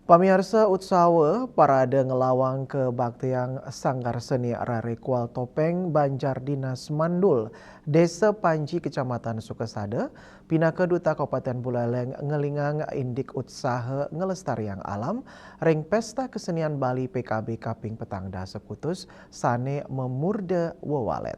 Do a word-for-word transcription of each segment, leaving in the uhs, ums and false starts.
Pamiarsa, utsawa parade ngelawang kabaktian Sanggar Seni Rarekual Topeng Banjar Dinas Mandul, Desa Panji, Kecamatan Sukasada, pinaka Duta Kabupaten Buleleng ngelingang indik utsaha ngelestariang alam ring Pesta Kesenian Bali P K B kaping petang dasa kutus sane mamurda wewalet.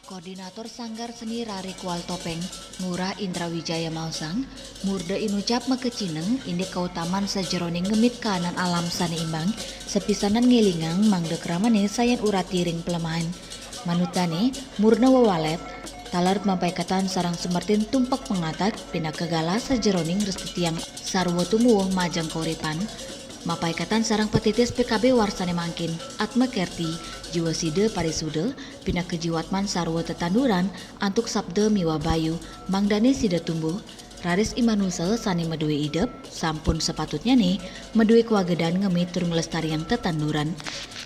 Koordinator Sanggar Seni Rarekual Topeng, Ngurah Indra Wijaya maosang, murda inucap makecingak indik kautaman sajeroning ngemit kaanan alam sane imbang, sapisanan ngelingang mangda kramane sayan urati ring palemahan. Manut dane, murda wewalet taler mapaiketan sareng sumertin tumpek pangateg pinaka galah sajeroning rastitiang sarwa tumuwuh majeng kauripan. Mapaiketan sareng patitis P K B warsane mangkin, Atma Kerti, Jiwa Sida Parisuda, pinaka jiwatman sarwa tetanduran antuk sabda miwah bayu, mangdane sida tumbuh. Raris i manusa sane madue idep, sampun sapatutnyane madue kawagedan ngemit tur nglestariang tetanduran.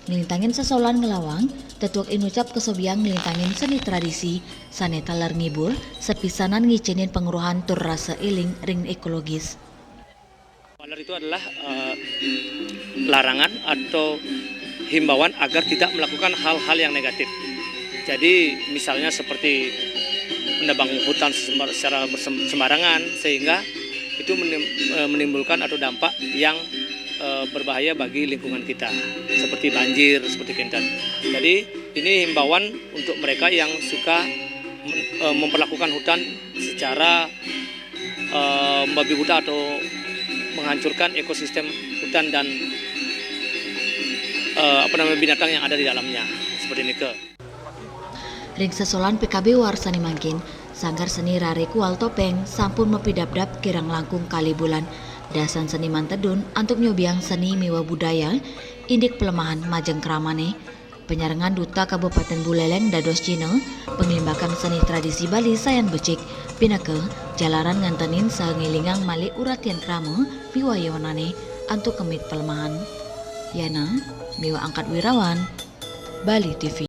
Nglintangin sesolan ngelawang, tetuek inucap kasobiang nglintangin seni tradisi sane taler ngibur, sapisanan ngicenin pangruhan tur rasa eling ring ekologis. Waler itu adalah, eh, larangan atau himbauan agar tidak melakukan hal-hal yang negatif. Jadi, misalnya seperti menebang hutan sembar-, secara bersem-, sembarangan, sehingga itu menim-, eh, menimbulkan atau dampak yang, eh, berbahaya bagi lingkungan kita, seperti banjir, seperti kenten. Jadi, ini himbauan untuk mereka yang suka men-, eh, memperlakukan hutan secara, eh, membabi buta atau menghancurkan ekosistem hutan dan, eh, apa namanya, binatang yang ada di dalamnya, seperti nika. Ring sesolan P K B warsane mangkin, Sanggar Seni Rarekual Topeng sampun mapidabdab kirang langkung kalih bulan. Dasan seniman tedun antuk nyobiang seni miwah budaya indik palemahan majeng kramane. Panyarengan Duta Kabupaten Buleleng dados cihna panglimbakan seni tradisi Bali sayan becik, pinaka jalaran ngentenin saha ngelingang malih uratian krama miwah yowanane antuk ngemit palemahan. Yana miwah Angkat Wirawan, Bali T V.